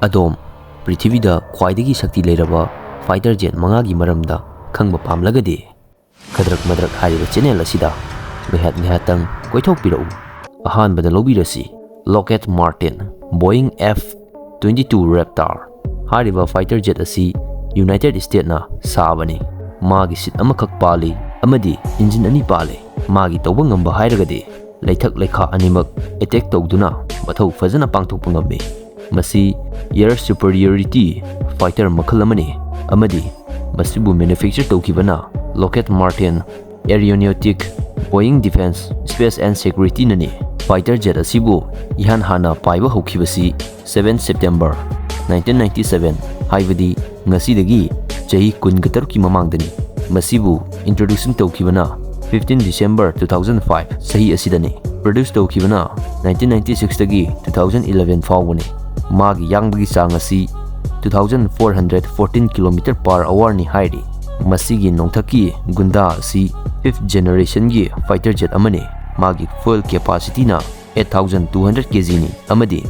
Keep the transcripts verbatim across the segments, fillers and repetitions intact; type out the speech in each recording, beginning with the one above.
ꯑꯗꯣꯝ ꯄ꯭ꯔꯤꯊꯤꯕꯤꯗ ꯈ꯭ꯋꯥꯏꯗꯒꯤ ꯁꯛꯇꯤ ꯂꯩꯔꯕ fighter jet ꯃꯉꯥꯒꯤ ꯃꯔꯝꯗ ꯈꯪꯕ ꯄꯥꯝꯂꯒꯗꯤ, ꯈꯗ꯭ꯔꯛ ꯃꯗ꯭ꯔꯛ ꯍꯥꯏꯔꯤꯕ channel ꯑꯁꯤꯗ ꯉꯥꯏꯍꯥꯛ ꯉꯥꯏꯍꯥꯛꯇꯪ ꯀꯣꯏꯊꯣꯛꯄꯤꯔꯛꯎ꯫ ꯑꯍꯥꯟꯕꯗ ꯂꯧꯕꯤꯔꯁꯤ Lockheed Martin Boeing F twenty-two Raptor꯫ ꯍꯥꯏꯔꯤꯕ fighter jet ꯑꯁꯤ United Statesꯅ ꯁꯥꯕꯅꯤ꯫ ꯃꯥꯒꯤ seat ꯑꯃꯈꯛ ꯄꯥꯜꯂꯤ ꯑꯃꯗꯤ engine ꯑꯅꯤ ꯄꯥꯜꯂꯤ꯫ ꯃꯥꯒꯤ ꯇꯧꯕ ꯉꯝꯕ ꯍꯥꯏꯔꯒꯗꯤ, ꯂꯩꯊꯛ ꯂꯩꯈꯥ ꯑꯅꯤꯃꯛ attack ꯇꯧꯗꯨꯅ ꯃꯊꯧ ꯐꯖꯅ ꯄꯥꯡꯊꯣꯛꯄ ꯉꯝꯃꯤ꯫ ꯃꯁꯤ air superiority fighter ꯃꯈꯜ ꯑꯃꯅꯤ ꯑꯃꯗꯤ ꯃꯁꯤꯕꯨ manufacture ꯇꯧꯈꯤꯕꯅ Lockheed Martin Aeronautic, Boeing Defense, Space and Securityꯅꯅꯤ꯫ Fighter jet ꯑꯁꯤꯕꯨ ꯏꯍꯥꯟ ꯍꯥꯟꯅ ꯄꯥꯏꯕ ꯍꯧꯈꯤꯕꯁꯤ seven September nineteen ninety-seven, ꯍꯥꯏꯕꯗꯤ ꯉꯁꯤꯗꯒꯤ ꯆꯍꯤ ꯀꯨꯟꯒ ꯇꯔꯨꯛꯀꯤ ꯃꯃꯥꯡꯗꯅꯤ꯫ ꯃꯁꯤꯕꯨ introduction ꯇꯧꯈꯤꯕꯅ fifteen December two thousand five ꯆꯍꯤ ꯑꯁꯤꯗꯅꯤ꯫ Produce ꯇꯧꯈꯤꯕꯅ nineteen ninety-sixꯇꯒꯤ two thousand eleven ꯐꯥꯎꯕꯅꯤ꯫ ꯃꯥꯒꯤ ꯌꯥꯡꯕꯒꯤ ꯆꯥꯡ ꯑꯁꯤ two thousand four hundred fourteen kilometer per hourꯅꯤ ꯍꯥꯏꯔꯤ꯫ ꯃꯁꯤꯒꯤ ꯅꯣꯡꯊꯛꯀꯤ ꯒꯨꯟꯗꯥ ꯑꯁꯤ fifth generationꯒꯤ fighter jet ꯑꯃꯅꯤ꯫ ꯃꯥꯒꯤ fuel capacityꯅ eight thousand two hundred kgꯅꯤ ꯑꯃꯗꯤ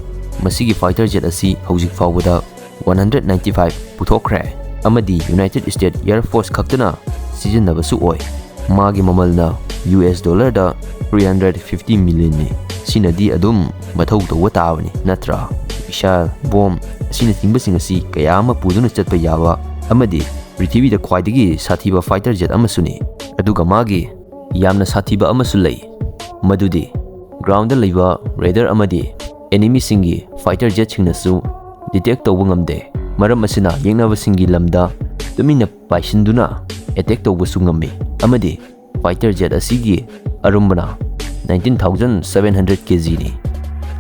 ꯃꯁꯤꯒꯤ fighter jet ꯑꯁꯤ ꯍꯧꯖꯤꯛ ꯐꯥꯎꯕꯗ one hundred ninety-five ꯄꯨꯊꯣꯛꯈ꯭ꯔꯦ ꯑꯃꯗꯤ United States Air Force ꯈꯛꯇꯅ ꯁꯤꯖꯤꯟꯅꯕꯁꯨ ꯑꯣꯏ꯫ ꯃꯥꯒꯤ ꯃꯃꯜꯅ US dollarꯗ three hundred fifty millionꯅꯤ꯫ ꯁꯤꯅꯗꯤ ꯑꯗꯨꯝ ꯃꯊꯧ ꯇꯧꯕ ꯇꯥꯕꯅꯤ, ꯅꯠꯇ꯭ꯔꯥ? Missile, bomb ꯑꯁꯤꯅꯆꯤꯡꯕꯁꯤꯡ ꯑꯁꯤ ꯀꯌꯥ ꯑꯃ ꯄꯨꯗꯨꯅ ꯆꯠꯄ ꯌꯥꯕ ꯑꯃꯗꯤ ꯄ꯭ꯔꯤꯊꯤꯕꯤꯗ ꯈ꯭ꯋꯥꯏꯗꯒꯤ ꯁꯥꯊꯤꯕ fighter jet ꯑꯃꯁꯨꯅꯤ꯫ ꯑꯗꯨꯒ ꯃꯥꯒꯤ ꯌꯥꯝꯅ ꯁꯥꯊꯤꯕ ꯑꯃꯁꯨ ꯂꯩ, ꯃꯗꯨꯗꯤ groundꯗ ꯂꯩꯕ radar ꯑꯃꯗꯤ enemyꯁꯤꯡꯒꯤ fighter jetꯁꯤꯡꯅꯁꯨ detect ꯇꯧꯕ ꯉꯝꯗꯦ꯫ ꯃꯔꯝ ꯑꯁꯤꯅ ꯌꯦꯛꯅꯕꯁꯤꯡꯒꯤ ꯂꯝꯗ ꯇꯨꯃꯤꯟꯅ ꯄꯥꯏꯁꯤꯟꯗꯨꯅ attack ꯇꯧꯕꯁꯨ ꯉꯝꯃꯤ ꯑꯃꯗꯤ fighter jet ꯑꯁꯤꯒꯤ ꯑꯔꯨꯝꯕꯅ nineteen thousand seven hundred kgꯅꯤ꯫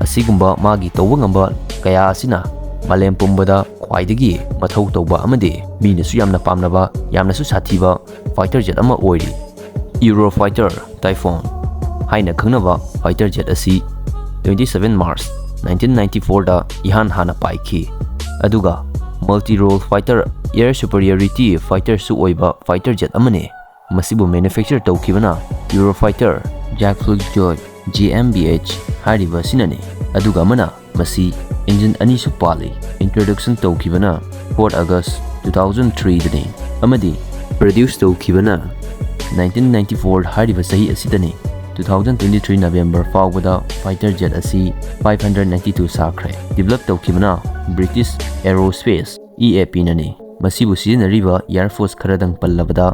ꯑꯁꯤꯒꯨꯝꯕ ꯃꯥꯒꯤ ꯇꯧꯕ ꯉꯝꯕ ꯀꯌꯥ ꯑꯁꯤꯅ ꯃꯥꯂꯦꯝ ꯄꯨꯝꯕꯗ ꯈ꯭ꯋꯥꯏꯗꯒꯤ ꯃꯊꯧ ꯇꯧꯕ ꯑꯃꯗꯤ ꯃꯤꯅꯁꯨ ꯌꯥꯝꯅ ꯄꯥꯝꯅꯕ, ꯌꯥꯝꯅꯁꯨ ꯁꯥꯊꯤꯕ fighter jet ꯑꯃ ꯑꯣꯏꯔꯤ꯫ Eurofighter Typhoon ꯍꯥꯏꯅ ꯈꯪꯅꯕ fighter jet ꯑꯁꯤ twenty seven March nineteen ninety fourꯗ ꯏꯍꯥꯟ ꯍꯥꯟꯅ ꯄꯥꯏꯈꯤ꯫ ꯑꯗꯨꯒ multi-role fighter, air superiority fighterꯁꯨ ꯑꯣꯏꯕ fighter jet ꯑꯃꯅꯤ꯫ ꯃꯁꯤꯕꯨ manufacture ꯇꯧꯈꯤꯕꯅ Eurofighter Jagdflugzeug GmbH ꯍꯥꯏꯔꯤꯕ ꯑꯁꯤꯅꯅꯤ꯫ ꯑꯗꯨꯒ ꯑꯃꯅ ꯃꯁꯤ engine ꯑꯅꯤꯁꯨ ꯄꯥꯜꯂꯤ꯫ Introduction ꯇꯧꯈꯤꯕꯅ fourth August two thousand three ꯗꯅꯤ ꯑꯃꯗꯤ produce ꯇꯧꯈꯤꯕꯅ nineteen ninety-four ꯍꯥꯏꯔꯤꯕ ꯆꯍꯤ ꯑꯁꯤꯗꯅꯤ꯫ Two thousand twenty-three November ꯐꯥꯎꯕꯗ fighter jet ꯑꯁꯤ five hundred ninety-two ꯁꯥꯈ꯭ꯔꯦ꯫ Develop ꯇꯧꯈꯤꯕꯅ British Aerospace, E A P ꯅꯅꯤ꯫ ꯃꯁꯤꯕꯨ ꯁꯤꯖꯤꯟꯅꯔꯤꯕ air force ꯈꯔꯗꯪ ꯄꯜꯂꯕꯗ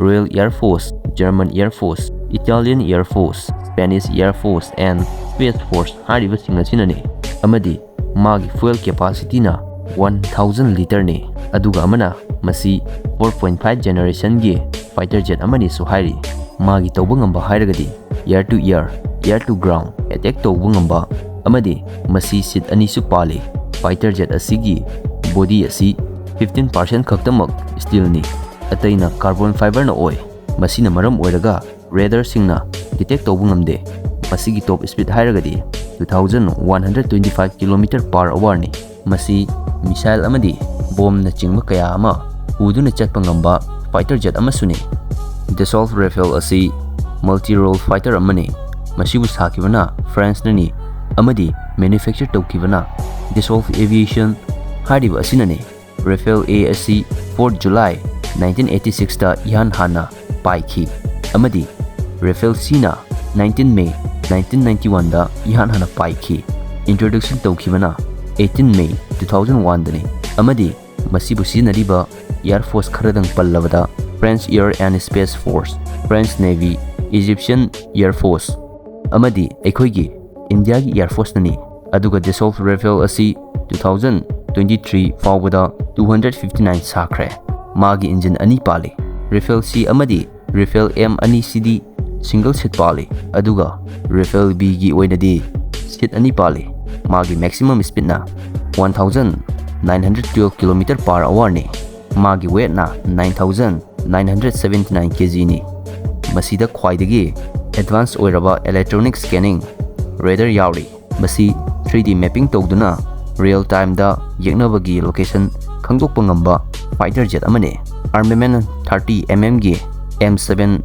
Royal Air Force, German Air Force, Italian Air Force, Spanish Air Force and Space Force ꯍꯥꯏꯔꯤꯕꯁꯤꯡ ꯑꯁꯤꯅꯅꯤ꯫ ꯑꯃꯗꯤ ꯃꯥꯒꯤ fuel capacityꯅ one thousand literꯅꯤ꯫ ꯑꯗꯨꯒ ꯑꯃꯅ ꯃꯁꯤ four point five generationꯒꯤ fighter jet ꯑꯃꯅꯤꯁꯨ ꯍꯥꯏꯔꯤ꯫ ꯃꯥꯒꯤ ꯇꯧꯕ ꯉꯝꯕ ꯍꯥꯏꯔꯒꯗꯤ air to air, air to ground attack ꯇꯧꯕ ꯉꯝꯕ ꯑꯃꯗꯤ ꯃꯁꯤ seat ꯑꯅꯤꯁꯨ ꯄꯥꯜꯂꯤ꯫ Fighter jet ꯑꯁꯤꯒꯤ body ꯑꯁꯤ fifteen percent ꯈꯛꯇꯃꯛ steelꯅꯤ, ꯑꯇꯩꯅ carbon fiberꯅ ꯑꯣꯏ꯫ ꯃꯁꯤꯅ ꯃꯔꯝ ꯑꯣꯏꯔꯒ radarꯁꯤꯡꯅ detect ꯇꯧꯕ ꯉꯝꯗꯦ꯫ ꯃꯁꯤꯒꯤ top speed ꯍꯥꯏꯔꯒꯗꯤ two thousand one hundred twenty-five kilometer per hourꯅꯤ꯫ ꯃꯁꯤ missile ꯑꯃꯗꯤ bombꯅꯆꯤꯡꯕ ꯀꯌꯥ ꯑꯃ ꯄꯨꯗꯨꯅ ꯆꯠꯄ ꯉꯝꯕ fighter jet ꯑꯃꯁꯨꯅꯤ꯫ Dassault Rafale ꯑꯁꯤ multi-role fighter ꯑꯃꯅꯤ꯫ ꯃꯁꯤꯕꯨ ꯁꯥꯈꯤꯕꯅ Franceꯅꯅꯤ ꯑꯃꯗꯤ manufacture ꯇꯧꯈꯤꯕꯅ Dassault Aviation ꯍꯥꯏꯔꯤꯕ ꯑꯁꯤꯅꯅꯤ꯫ Rafale A ꯑꯁꯤ fourth July nineteen eighty-sixꯇ ꯏꯍꯥꯟ ꯍꯥꯟꯅ ꯄꯥꯏꯈꯤ ꯑꯃꯗꯤ Rafale Cꯅ nineteen May nineteen ninety-oneꯗ ꯏꯍꯥꯟ ꯍꯥꯟꯅ ꯄꯥꯏꯈꯤ꯫ Introduction ꯇꯧꯈꯤꯕꯅ eighteen May two thousand oneꯗꯅꯤ ꯑꯃꯗꯤ ꯃꯁꯤꯕꯨ ꯁꯤꯖꯤꯟꯅꯔꯤꯕ air force ꯈꯔꯗꯪ ꯄꯜꯂꯕꯗ French Air and Space Force, French Navy, Egyptian Air Force ꯑꯃꯗꯤ ꯑꯩꯈꯣꯏꯒꯤ ꯏꯟꯗꯤꯌꯥꯒꯤ air forceꯅꯅꯤ꯫ ꯑꯗꯨꯒ Dassault Rafale ꯑꯁꯤ two thousand twenty-three ꯐꯥꯎꯕꯗ two hundred fifty-nine ꯁꯥꯈ꯭ꯔꯦ꯫ ꯃꯥꯒꯤ engine ꯑꯅꯤ ꯄꯥꯜꯂꯤ꯫ Rafale C ꯑꯃꯗꯤ Rafale M ꯑꯅꯤꯁꯤꯗꯤ single seat ꯄꯥꯜꯂꯤ, ꯑꯗꯨꯒ Rafale Bꯒꯤ ꯑꯣꯏꯅꯗꯤ seat ꯑꯅꯤ ꯄꯥꯜꯂꯤ꯫ ꯃꯥꯒꯤ maximum speedꯅ one thousand nine hundred twelve kilometer per hourꯅꯤ꯫ ꯃꯥꯒꯤ weightꯅ nine thousand nine hundred seventy-nine kgꯅꯤ꯫ ꯃꯁꯤꯗ ꯈ꯭ꯋꯥꯏꯗꯒꯤ advance ꯑꯣꯏꯔꯕ electronic scanning radar ꯌꯥꯎꯔꯤ꯫ ꯃꯁꯤ three D mapping ꯇꯧꯗꯨꯅ real timeꯗ ꯌꯦꯛꯅꯕꯒꯤ location ꯈꯪꯗꯣꯛꯄ ꯉꯝꯕ fighter jet ꯑꯃꯅꯤ꯫ Armament thirty mmꯒꯤ M seven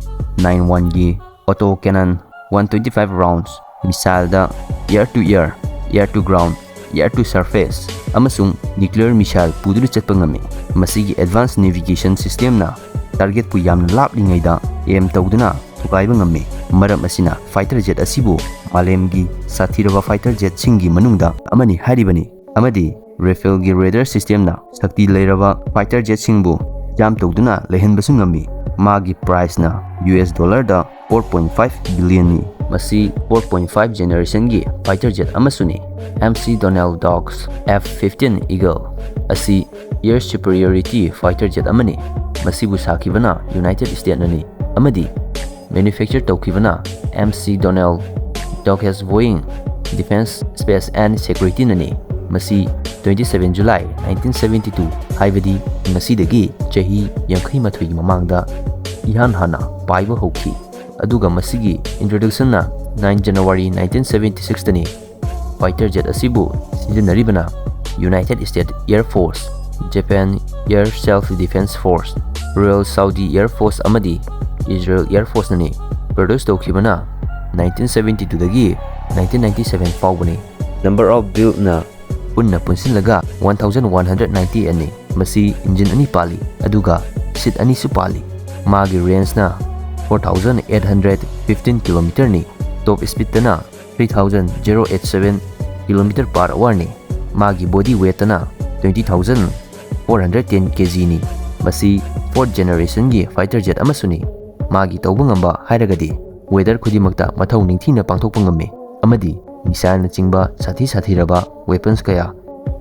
nine oneꯒꯤ auto cannon one twenty-five rounds missileꯗ air to air air to ground, air to surface, ꯑꯃꯁꯨꯡ nuclear missile ꯄꯨꯗꯨꯅ ꯆꯠꯄ ꯉꯝꯃꯤ꯫ ꯃꯁꯤꯒꯤ advanced navigation systemꯅ targetꯄꯨ ꯌꯥꯝꯅ ꯂꯥꯞꯂꯤꯉꯩꯗ aim ꯇꯧꯗꯨꯅ ꯊꯨꯒꯥꯏꯕ ꯉꯝꯃꯤ꯫ ꯃꯔꯝ ꯑꯁꯤꯅ fighter jet ꯑꯁꯤꯕꯨ ꯃꯥꯂꯦꯝꯒꯤ ꯁꯥꯊꯤꯔꯕ fighter jetꯁꯤꯡꯒꯤ ꯃꯅꯨꯡꯗ ꯑꯃꯅꯤ ꯍꯥꯏꯔꯤꯕꯅꯤ꯫ ꯑꯃꯗꯤ Rafaelꯒꯤ radar systemꯅ ꯁꯛꯇꯤ ꯂꯩꯔꯕ fighter jetꯁꯤꯡꯕꯨ jam ꯇꯧꯗꯨꯅ ꯂꯩꯍꯟꯕꯁꯨ ꯉꯝꯃꯤ꯫ ꯃꯥꯒꯤ priceꯅ US dollarꯗ four point five billionꯅꯤ꯫ ꯃꯁꯤ four point five generationꯒꯤ fighter jet ꯑꯃꯁꯨꯅꯤ꯫ McDonnell Douglas F fifteen Eagle ꯑꯁꯤ air superiority fighter jet ꯑꯃꯅꯤ꯫ ꯃꯁꯤꯕꯨ ꯁꯥꯈꯤꯕꯅ United Statesꯅꯅꯤ ꯑꯃꯗꯤ manufacture ꯇꯧꯈꯤꯕꯅ McDonnell Douglas Boeing Defense Space and Securityꯅꯅꯤ꯫ ꯃꯁꯤ twenty seven July nineteen seventy two, ꯍꯥꯏꯕꯗꯤ ꯉꯁꯤꯗꯒꯤ ꯆꯍꯤ ꯌꯥꯡꯈꯩ ꯃꯥꯊꯣꯏꯒꯤ ꯃꯃꯥꯡꯗ ꯏꯍꯥꯟ ꯍꯥꯟꯅ ꯄꯥꯏꯕ ꯍꯧꯈꯤ꯫ ꯑꯗꯨꯒ ꯃꯁꯤꯒꯤ introductionꯅ nine January nineteen seventy sixꯇꯅꯤ꯫ Fighter jet ꯑꯁꯤꯕꯨ ꯁꯤꯖꯤꯟꯅꯔꯤꯕꯅ United States Air Force, Japan Air Self Defense Force, Royal Saudi Air Force ꯑꯃꯗꯤ Israel Air Forceꯅꯅꯤ꯫ Produce ꯇꯧꯈꯤꯕꯅ nineteen seventy twoꯗꯒꯤ nineteen ninety seven ꯐꯥꯎꯕꯅꯤ꯫ Number of buildꯅ ꯄꯨꯟꯅ ꯄꯨꯟꯁꯤꯜꯂꯒ one thousand one hundred ninety eightꯅꯤ꯫ ꯃꯁꯤ engine ꯑꯅꯤ ꯄꯥꯜꯂꯤ, ꯑꯗꯨꯒ seat ꯑꯅꯤꯁꯨ ꯄꯥꯜꯂꯤ꯫ ꯃꯥꯒꯤ rangeꯅ four thousand eight hundred fifteen kilometerꯅꯤ꯫ Top speedꯇꯅ three thousand zero eight seven kilometer per hourꯅꯤ꯫ ꯃꯥꯒꯤ body weightꯇꯅ twenty thousand four hundred ten kgꯅꯤ꯫ ꯃꯁꯤ fourth generationꯒꯤ fighter jet ꯑꯃꯁꯨꯅꯤ꯫ ꯃꯥꯒꯤ ꯇꯧꯕ ꯉꯝꯕ ꯍꯥꯏꯔꯒꯗꯤ weather ꯈꯨꯗꯤꯡꯃꯛꯇ ꯃꯊꯧ ꯅꯤꯡꯊꯤꯅ ꯄꯥꯡꯊꯣꯛꯄ ꯉꯝꯃꯤ ꯑꯃꯗꯤ missileꯅꯆꯤꯡꯕ ꯁꯥꯊꯤ ꯁꯥꯊꯤꯔꯕ weapons ꯀꯌꯥ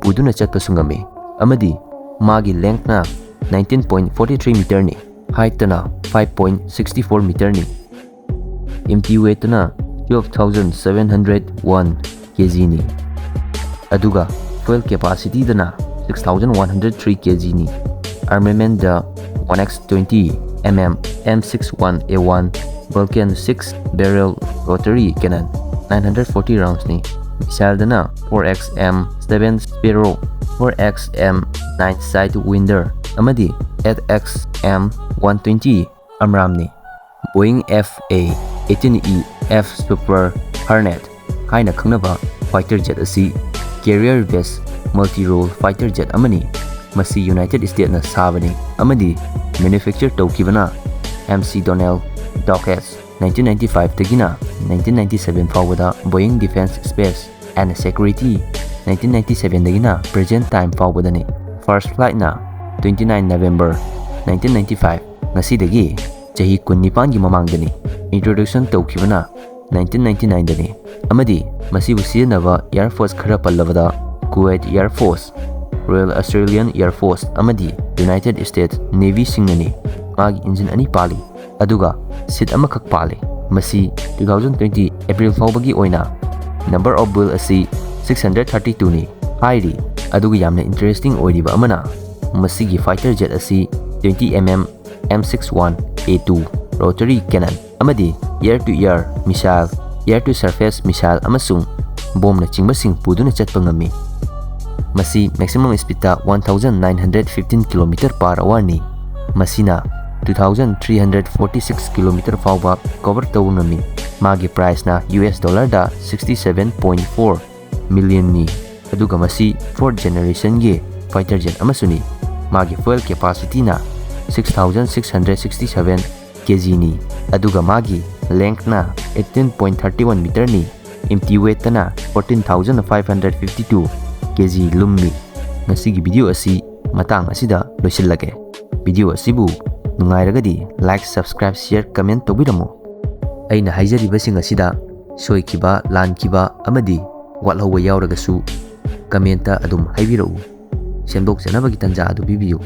ꯄꯨꯗꯨꯅ ꯆꯠꯄꯁꯨ ꯉꯝꯃꯤ꯫ ꯑꯃꯗꯤ ꯃꯥꯒꯤ lengthꯅ nineteen point forty three meterꯅꯤ, heightꯇꯅ five point sixty four meterꯅꯤ, empty weightꯇꯅ twelve thousand seven hundred one kgꯅꯤ꯫ ꯑꯗꯨꯒ fuel capacityꯗꯅ six thousand one hundred three kgꯅꯤ꯫ Armamentꯗ one X twenty mm M six one A one Vulcan six barrel rotary cannon, nine hundred forty roundsꯅꯤ꯫ Missileꯗꯅ four X M seven Sparrow, four X M nine Sidewinder ꯑꯃꯗꯤ eight X M one twenty AMRAAMꯅꯤ꯫ Boeing F A eighteen E F Super Hornet ꯍꯥꯏꯅ ꯈꯪꯅꯕ fighter jet ꯑꯁꯤ carrier based multi-role fighter jet ꯑꯃꯅꯤ꯫ ꯃꯁꯤ United States ꯅ ꯁꯥꯕꯅꯤ ꯑꯃꯗꯤ manufacture ꯇꯧꯈꯤꯕꯅ McDonnell Douglas, nineteen ninety-five ꯗꯒꯤꯅ nineteen ninety-seven ꯐꯥꯎꯕꯗ Boeing Defense, Space and Security, nineteen ninety-seven ꯗꯒꯤꯅ present time ꯐꯥꯎꯕꯗꯅꯤ꯫ First flight ꯅ twenty-nine November nineteen ninety-five, ꯉꯁꯤꯗꯒꯤ ꯆꯍꯤ ꯀꯨꯟꯅꯤꯄꯥꯟꯒꯤ ꯃꯃꯥꯡꯗꯅꯤ꯫ Introduction ꯇꯧꯈꯤꯕꯅ nineteen ninety-nine ꯗꯅꯤ ꯑꯃꯗꯤ ꯃꯁꯤꯕꯨ ꯁꯤꯖꯤꯟꯅꯕ Air Force ꯈꯔ ꯄꯜꯂꯕꯗ Kuwait Air Force, Royal Australian Air Force ꯑꯃꯗꯤ United States Navy ꯁꯤꯡꯅꯅꯤ꯫ ꯃꯥꯒꯤ engine ꯑꯅꯤ ꯄꯥꯜꯂꯤ, ꯑꯗꯨꯒ seat ꯑꯃꯈꯛ ꯄꯥꯜꯂꯤ꯫ ꯃꯁꯤ two thousand twenty April ꯐꯥꯎꯕꯒꯤ ꯑꯣꯏꯅ number of build ꯑꯁꯤ six hundred thirty-two ꯅꯤ ꯍꯥꯏꯔꯤ꯫ ꯑꯗꯨꯒ ꯌꯥꯝꯅ interesting ꯑꯣꯏꯔꯤꯕ ꯑꯃꯅ, ꯃꯁꯤꯒꯤ fighter jet ꯑꯁꯤ twenty mm M six one A two rotary cannon ꯑꯃꯗꯤ air to air missile, air to surface missile ꯑꯃꯁꯨꯡ ꯕꯣꯝꯅꯆꯤꯡꯕꯁꯤꯡ ꯄꯨꯗꯨꯅ ꯆꯠꯄ ꯉꯝꯃꯤ꯫ ꯃꯁꯤ maximum speed ꯇ one thousand nine hundred fifteen kilometer per hour ꯅꯤ꯫ ꯃꯁꯤꯅ two thousand three hundred forty-six kilometer ꯐꯥꯎꯕ cover ꯇꯧꯕ ꯉꯝꯃꯤ꯫ ꯃꯥꯒꯤ price ꯅ U S dollar ꯗ sixty-seven point four million ꯅꯤ꯫ ꯑꯗꯨꯒ ꯃꯁꯤ fourth generation ꯒꯤ fighter jet ꯑꯃꯁꯨꯅꯤ꯫ ꯃꯥꯒꯤ fuel capacity ꯅ six thousand six hundred sixty-seven K G ꯅꯤ꯫ ꯑꯗꯨꯒ ꯃꯥꯒꯤ length ꯅ eighteen point thirty-one meter ꯅꯤ꯫ Empty weight ꯇꯅ fourteen thousand five hundred fifty-two K G ꯂꯨꯝꯃꯤ꯫ ꯉꯁꯤꯒꯤ video ꯑꯁꯤ ꯃꯇꯥꯡ ꯑꯁꯤꯗ ꯂꯣꯏꯁꯤꯜꯂꯒꯦ꯫ Video ꯑꯁꯤꯕꯨ ꯅꯨꯡꯉꯥꯏꯔꯒꯗꯤ like, subscribe, share, comment ꯇꯧꯕꯤꯔꯝꯃꯨ꯫ ꯑꯩꯅ ꯍꯥꯏꯖꯔꯤꯕꯁꯤꯡ ꯑꯁꯤꯗ ꯁꯣꯏꯈꯤꯕ, ꯂꯥꯟꯈꯤꯕ ꯑꯃꯗꯤ ꯋꯥꯠꯍꯧꯕ ꯌꯥꯎꯔꯒꯁꯨ comment ꯇ ꯑꯗꯨꯝ ꯍꯥꯏꯕꯤꯔꯛꯎ꯫ ꯁꯦꯝꯗꯣꯛꯆꯅꯕꯒꯤ ꯇꯥꯟꯖꯥ ꯑꯗꯨ ꯄꯤꯕꯤꯌꯨ꯫